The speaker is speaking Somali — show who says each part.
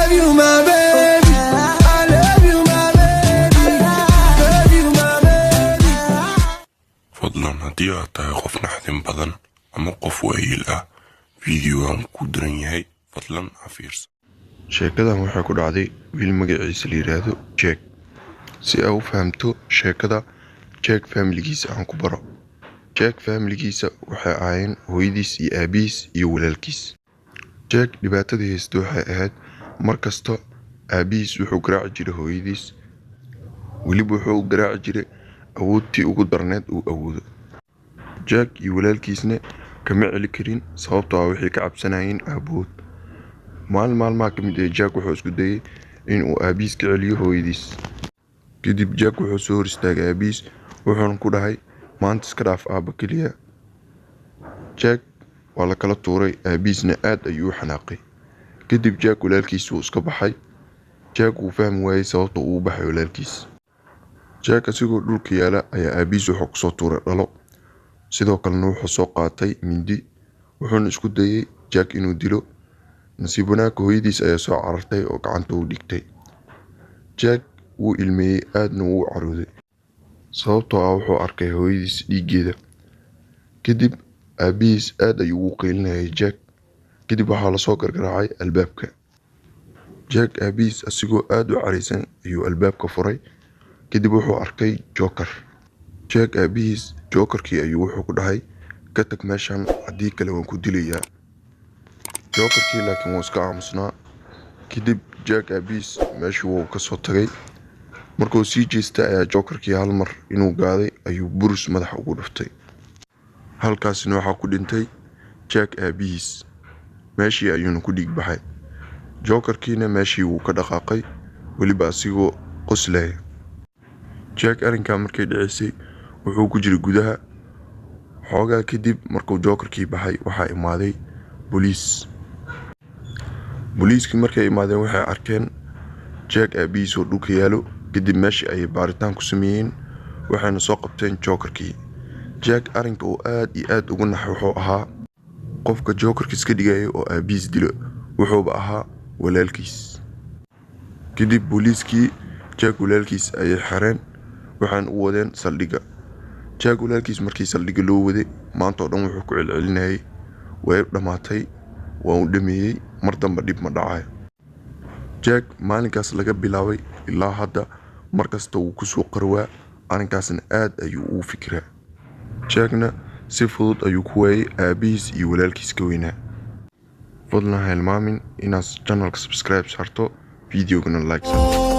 Speaker 1: Love you, my baby. I love you, my baby. Love you, my baby.
Speaker 2: Fadlan, haddii aad tahay qof naxdin badan ama qof waayeel ah, fiidiyogan ku daran yahay, fadlan ha fiirsan.
Speaker 3: Sheekadan waxay ku dhacday wiil magaciisa la yidhaahdo Jack. Si aa u fahamto sheekada Jack, faamiligiisa aan ku baro. Jack faamiligiisa waxay ahaayeen hooyadiis iyo aabihiis iyo walaalkiis. Jack dhibaatadii haysta waxay ahayd mar kasta aabihiis wuxuu garaaci jiray hooyadiis, weliba wuxuu u garaaci jiray awoodtii ugu darneed uu awoodo. Jack iyo walaalkiisna kama celi karin, sababtoo ah waxay ka cabsanayeen aabahood. Maalin maalmaha ka mid ah, Jack wuxuu isku dayay in uu aabihiis ka celiyo hooyadiis. Kadib Jack wuxuu soo hor istaagay aabihiis, wuxuuna ku dhahay, "Maanta iska dhaaf aabba keliya." Jack waa la kala tuuray, aabihiisna aad ayuu u xanaaqay. Kadib Jack walaalkiis wuu iska baxay. Jack wuu fahmi waayey sababta uu u baxay walaalkiis. Jack asigoo dhulka yaala ayaa aabihiis wuxuu kusoo tuuray dhalo, sidoo kalena wuxuu soo qaatay mindi, wuxuuna isku dayay Jack inuu dilo. Nasiib wanaag, hooyadiis ayaa soo carartay oo gacanta u dhigtay. Jack wuu ilmeeyey, aadna wuu u carooday, sababtoo ah wuxuu arkay hooyadiis dhiiggeeda. Kadib aabihiis aad ayuu ugu qaylinayay Jack. Kadib waxaa lasoo gargaraacay albaabka. Jack aabihiis asigoo aad u caraysan ayuu albaabka furay. Kadib wuxuu arkay Joker. Jack aabihiis Jokerkii ayuu wuxuu ku dhahay, "Ka tag meeshan, haddii kale waan ku dilayaa." Jokerkii laakiin wuu iska aamusnaa. Kadib Jack aabihiis meeshii wuu kasoo tagay. Markuu sii jeestay ayaa Jokerkii hal mar inuu gaaday ayuu burus madaxa ugu dhuftay. Halkaasina waxaa ku dhintay Jack aabihiis, meeshii ayuuna ku dhiig baxay. Jokerkiina meeshii wuu ka dhaqaaqay, weliba asigoo qoslaya. Jack arrinkaa markay dhicisay wuxuu ku jiray gudaha. Xoogaa kadib markuu Jokerkii baxay, waxaa imaaday booliis. Booliiskii markay imaadeen waxay arkeen Jack aabihiis oo dhulka yaalo. Kadib meeshii ayay baaritaan ku sameeyeen, waxayna soo qabteen Jokerkii. Jack arrinka uu aad iyo aad ugu naxay wuxuu ahaa qofka Jokerka iska dhigaya oo aabihiis dilo wuxuuba ahaa walaalkiis. Kadib booliiskii Jack walaalkiis ayay xireen, waxaana u wadeen saldhigga. Jack walaalkiis markii saldhigga loo waday, maanta oo dhan wuxuu ku celcelinayay, "Way dhammaatay, waan u dhameeyey, mar dambe dhib ma dhacayo." Jack maalinkaas laga bilaabay ilaa hadda mar kasta wuu kusoo qarwaa, arrinkaasna aad ayuu ugu fikiraa. Jackna si fudud ayuu ku waayay aabihiis iyo walaalkiis ka weynaa. Fadlan ha hilmaamin inaad channelka subscribe saarto, videogana like saarto.